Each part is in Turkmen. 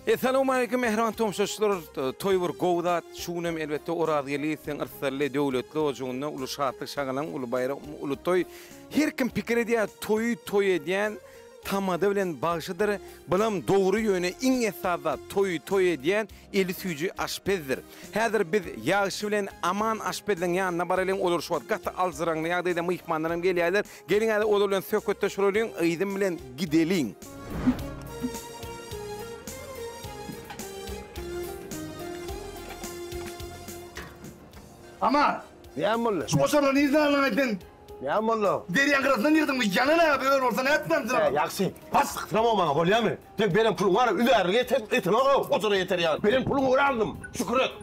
Essalawmaleýkim mähriban tomaşaçylar. Toý bir gowy zat. Şu gün hem elbetde Orazgeldi seň yrsally, döwletli ojagynda uly şatlyk, şagalaň, uly baýram, uly toý. Her kim pikir edýär, toýy toý edýän tamada bilen bagşydyr. Bulam dogry ýöne iň esasy zat toýy toý edýän eli süýji aşpezdir. Häzir biz Ýagşy bilen Aman aşpezleň ýanyna baralyň, olar şu wagt gaty aljyraňly ýagdaýda myhmanlar hem gelýärler. Geliň häzir olar bilen söhbetdeş bolalyň, yzym bilen gideliň. Aman! Näme boldy? Şu goşarlary nirden aldyň-aý sen? Näme boldy? Derýaň gyrasyndan ýygdyňmy? Ýanan-a, böl bolsa nätmeli sen? Hä, ýagşy. Bas, sykyramok maňa, bolýamy? Seň beren puluň bar-a, üzärlik etenok-ow, goşara ýeter ýaly. Beren puluňa görä aldym, şükür et.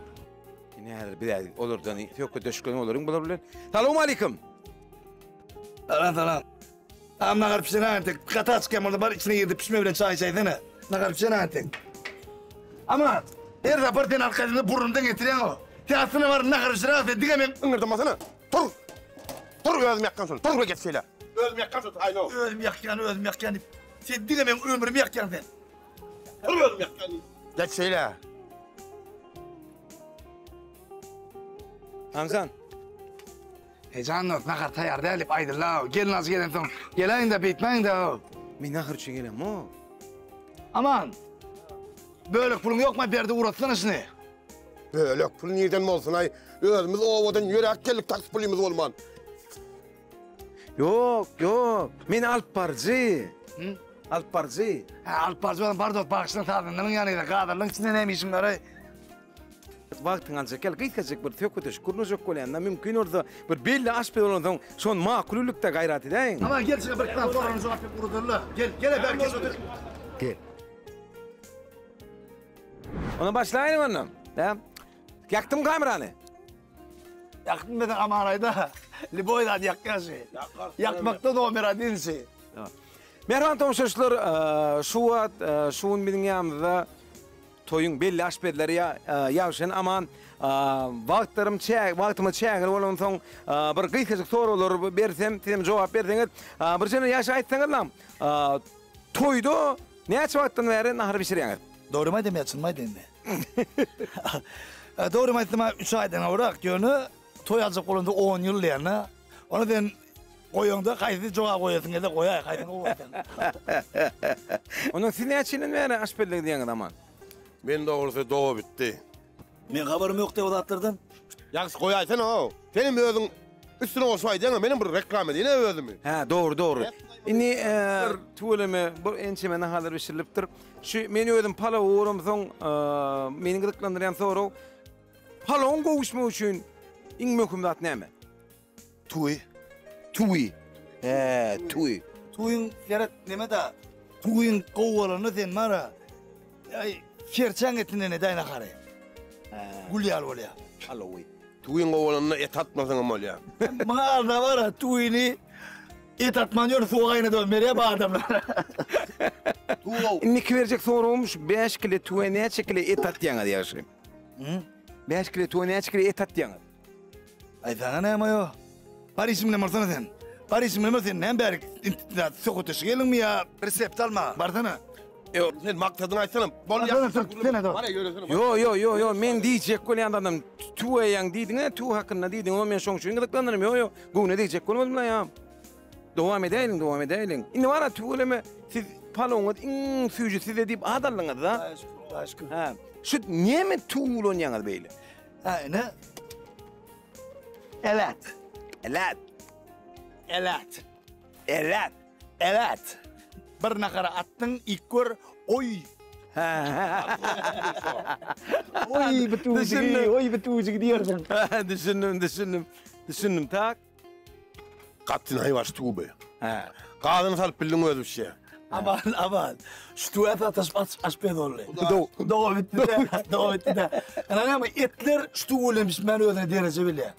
Ine häzir biz olardan söhbetdeşlik olaryň bular bilen. Salowmalikim. Salam salam. Am nahar pişen antek. Gaty açyk bolsa bar içine girdi pişme bilen çaý içäýsene. Nahar pişen antek. Aman her sapar sen arkaýynda burnumdan getirýäň o. Sen aslynda bar nahar pişiräň sen diňe men Yňyrdamasana. Tur. Tur özüm ýakýan şony. Tur we geç şeýle. Özüm ýakýan şony aýno. Özüm ýakýan özüm ýakýan diýip. Sen diňe meň ömrümi ýakýaň sen. Tur özüm ýakýan diýip. Geç şeýle. Hamzan. Eý jan dost, nahar taýýar däl diýip aýdyldy-ow. Gelnalyjy gelensoň, geläýiň-dä, beýtmäň-dä-ow. Men nahar üçin gelemok. Aman! Bölek puluň ýokmy, berdi ugratsana şuny. Bölek pul nirden bolsun-aý? Özümiz obadan ýöräp geldik taksi pulymyz bolman. Ýok, ýok. Men alyp baryjy. Alyp baryjy. Hä, alyp baryjy bolsaň bar dost, bagşynyň sazandanyň ýanyna, gazallyň içinde näme işiň bar-aý? Wagtyňy aljak ýaly gysgajyk bir söhbetdeşlik gurnajak bolýan-da, mümkin bolsa bir belli aşpez bolansoň, şony makulylikde gaýrat edäýiň. Aman gel şuňa bir sany soragyna jogap berip ugradyly. Gel, gel-ä bäri geç otur. Gel. Onda başlaýlyň onda. Hä? Ýakdym kamerany. Ýakdym desen Aman aýda. Lýuboý zady ýakýar şi. Ýakmakda nomer odin şi. Mähriban tomaşaçylar, şu wagt, şu gün biziň ýanymyzda Toýuň belli aşpezleri Ýagşyn Aman wagtlarym çäk wagtymyz çägli bolansoň bir gysgajyk soraglar bersem sizem jogap berseňiz bir jene ýagşy aýtsaňyzlam toýda näçe wagtdan bäri nahar bişirýäňiz? Dogrymy aýdaýyn ýa çynymy aýdaýyn? Dogrymy aýtsam üç aýdan gowrak ýöne toý aljak bolanda on ýyl diýende ony sen Goýaňda haýsy jogap goýasyň gelse goýaý, haýsyny gowy görseň. Ondan siz näçe ýyldan bäri aşpezlik edýäňiz Aman? Men dogrusy doga bitdi. Meň habarym ýokdy o zatlardan. Ýagşy goýaýsana-ow. Senem özüň üstüne goşup aýdýaňa, menem bir reklama edeýin-ä özümi. Hä, dogry, dogry. Indi tüweleme bir ençeme naharlar bişirilipdir. Şu men özüm palaw uguramsoň, meni gyzyklandyrýan sorag, palawyň gowy bişmegi üçin iň möhüm zat näme? Tüwi. Tüwi. Hä, tüwi. Tüwiň seret neme-da. Tüwiň gowy bolanda sen bar-a, aý, serçäň etinden edäý nahary. Gül ýaly bolýar. Palowy. Tüwiň gowy bolanda et atmasaň hem bolýar. Maňa alda bar-a, tüwini et atman ýör, suwa gaýnadyp berýär bu adamlar. Indiki berjek soragym şu bäş kile tüwä näçe kile et atýaňyz ýagşy? Bäş kile tüwä näçe kile et atýaňyz? Aý saňa näme aýo? Bar işiň bilen barsana sen. Bar işiň bilen bar sen näme bärik söhbetdeşe geldiňmi ýa resept almaga? Barsana. Ýok, sen maksadyňy aýtsana. Bol ýa. Bar ýöresene. Ýo, ýo, ýo, ýo, men diýjek bolýan zadym tüweýäň diýdiň-ä, tüw hakynda diýdiň, o men şoň üçin gyzyklandyrym. Ýo, ýo, göwne degjek bolmadym-la ýa. Dowam edäýliň, dowam edäýliň. Indi bar-a tüweleme, siz palowyňyz iň süýji sizde diýip at aldyňyz-da. Hudaýa şükür, Hudaýa şükür. Hä. Şu näme tüw ulanýaňyz beýle? Ha ine. Evet. Evet. Evet. Evet. Evet. Bir nahara atdyň, ilk gör, oý. Oý bitujigi, oý bitujigi diýersiň. Düşündim, düşündim. Düşündim, tak. Gaty naýbaşy tüwi. Hä. Gazyny salyp bildiň özi bişýär. Aman, aman. Şu tüwä sataşyp aç aşpez boldy. Doga bitdi-de, doga bitdi-de. Ynha näme, etler şu tüwi bilen bişmän özüne dereje bilýär.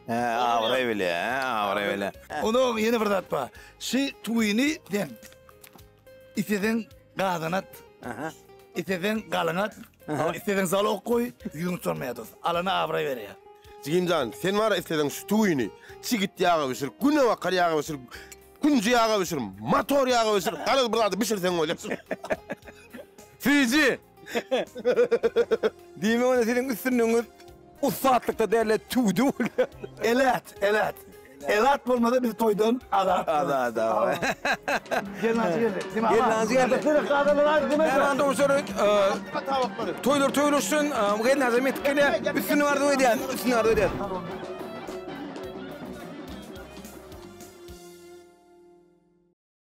Hä, abraý bilýär, hä, abraý bilýär. Onsoň ýene bir zat bar. Şu tüwini sen isleseň gazyny at. Aha. Isleseň galyň at. Isleseň zalog goý, ýüzüň utanmaýar dost. Alana abraý berýär. Jigimjan, sen bar-a isleseň şu tüwini çigit ýaga bişir, günebakar ýaga bişir. Künji ýaga bişir, motor ýaga bişir, garaz bir zady bişirseň bolýar. Süýji. Diýmek onda siziň üstünligiňiz ussatlykda däl-de tüwde bolýar. Elat, elat. Elat bolmasa biz toýdan azat. Azat, hawa. Gelnaljy geldi. Gelnaljy geldi. Mähriban dostlar, toýlar toýlaşsyn. Gelnaljy ýetip gelýär. Üstünlik arzuw edýän, üstünlik arzuw edýän.